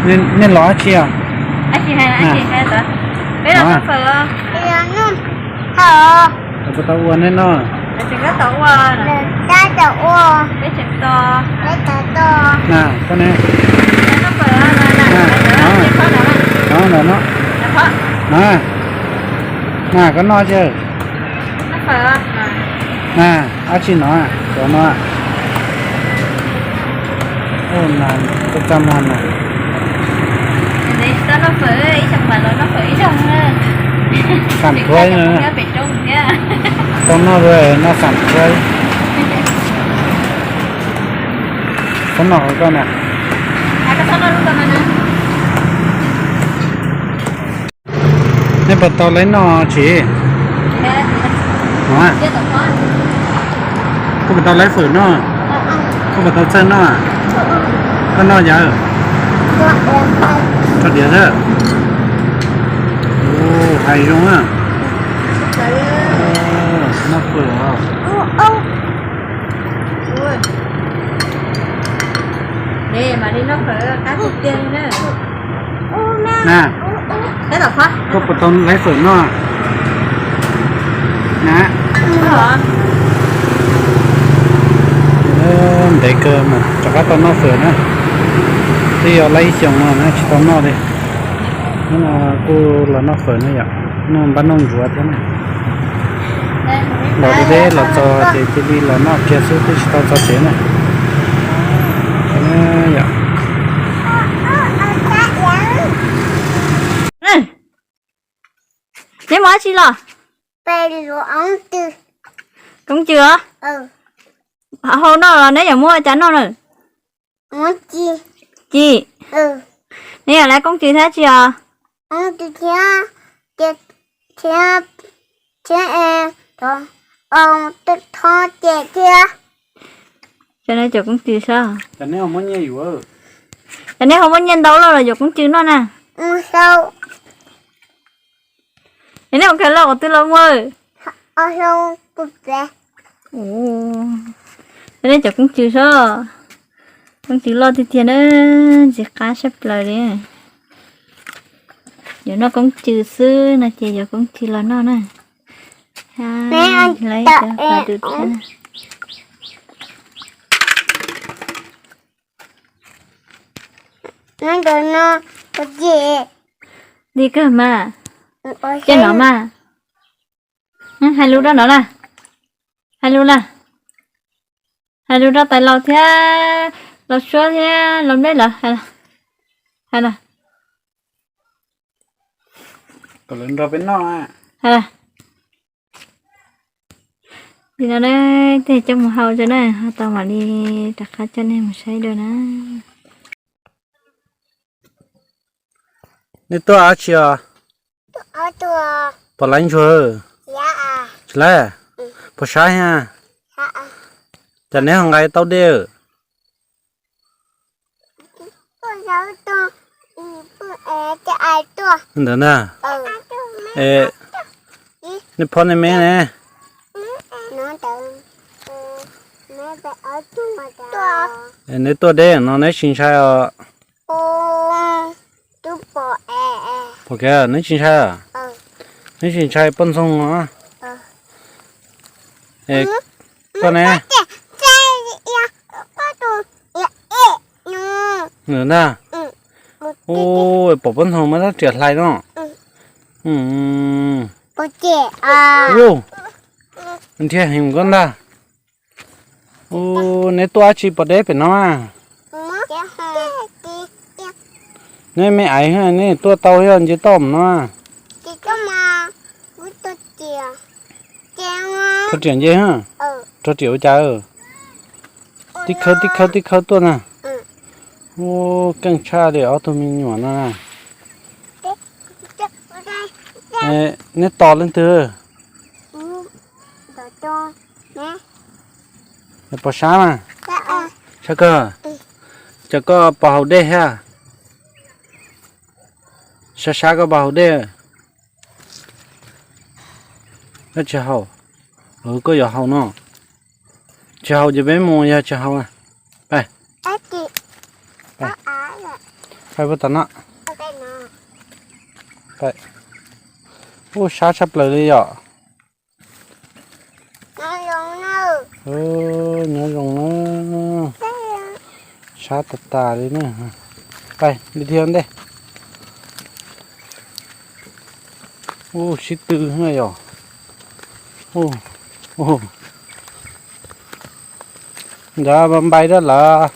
Nej los dab tsi os? Puas tau ua nej noj? Na, koj ne. Na, no, no, no. Na, koj noj tsi. Na, dab tsi no? Cov no. Ua na, koj txaj muag na. Xam Thuaib na. Tau noj, noj Xam Thuaib. Txhob noj hauv koj na. Nej puas tau laib noj tsis? Koj puas tau laib fawm noj? Koj puas tau txawj noj? Koj noj yawg? Tso diav xwb. Hais zoo na. Noj fawm os. Na, koj puas tau laib fawm noj? Na, ntev kawg mas rov qab tau noj fawm na. Twb yog laib xyoo no na tsis tau noj li. Hnub no kuj los noj fawm na yom, noj npab noj ntsuav thiab na. Los deb deb los txog ces cia li los noj kiag xwb twb tsis tau txog tsev na. Yom. Neb mus dab tsi los? Koob cws os. Hau noj los neb yuav muab ua cas noj na? Ci, neb yuav laib koob cws thiab tsi os? Cov no cov koob cws sab. Cov neb ho muab nyiaj ntau loj los yuav koob cws noj na. Es neb mus kawm loj qhov twg los muaj? Cov neb cov koob cws sab. Koob cws loj tiag tiag na, ntxim qab sab plaws li. Yuav noj koob cws xwb no ces yuav koob cws los noj na. Lawv cov pas dus thiab na. Li kawg mas. Coj no mas. Hais lus rau no na. Hais lus na. Hais lus rau tais laus thiab, laus suab thiab, laus nplej lawv. Hais lus. Kom lawv nrog peb noj. Li no na, tej coj mus hau tso na, ho tau mam li rov qab coj nej mus saib dua na. Nej tuaj dab tsi os? Pom laiv ntsuag? Tsis laiv. Pom sab thiab? Cas neb ho nqa tau dej? Ntawd na. Nej phob nej me ne? Neb tuaj deb no neb tsis ntshai os? Pom kev neb tsis ntshai? Neb tsis ntshai poj ntxoog os? Koj ne? Ntag. Ua, pom poj ntxoog muab rab riam hlais no. Nrhiav heev koj ntag. Neb tuaj dab tsi pom deb pem no? Neb me aiv, neb tuaj tau yog nce toj mus no? Rho riam nce, rho riam ua cas? Tib khawb tib khawb tib khawb tuaj na. Ua, keej tshaj li ob tug me nyuam no na. Neb tos leej twg? Pom sab mas. Sab kawg. Cas koj pos haus dej thiab? Sab sab koj pos haus dej. Koj tsis haus? Koj yuav haus no. Tsis haus ces peb mus, yog tsis haus. Peb, peb, Pais puag tom no. Ub, sab tshaj plaws li yom. Nyob zoo na. Sab tas tas li na. Pais li thiab ntej. Ub, sib tw na yom. Ntawd npais dab lawm.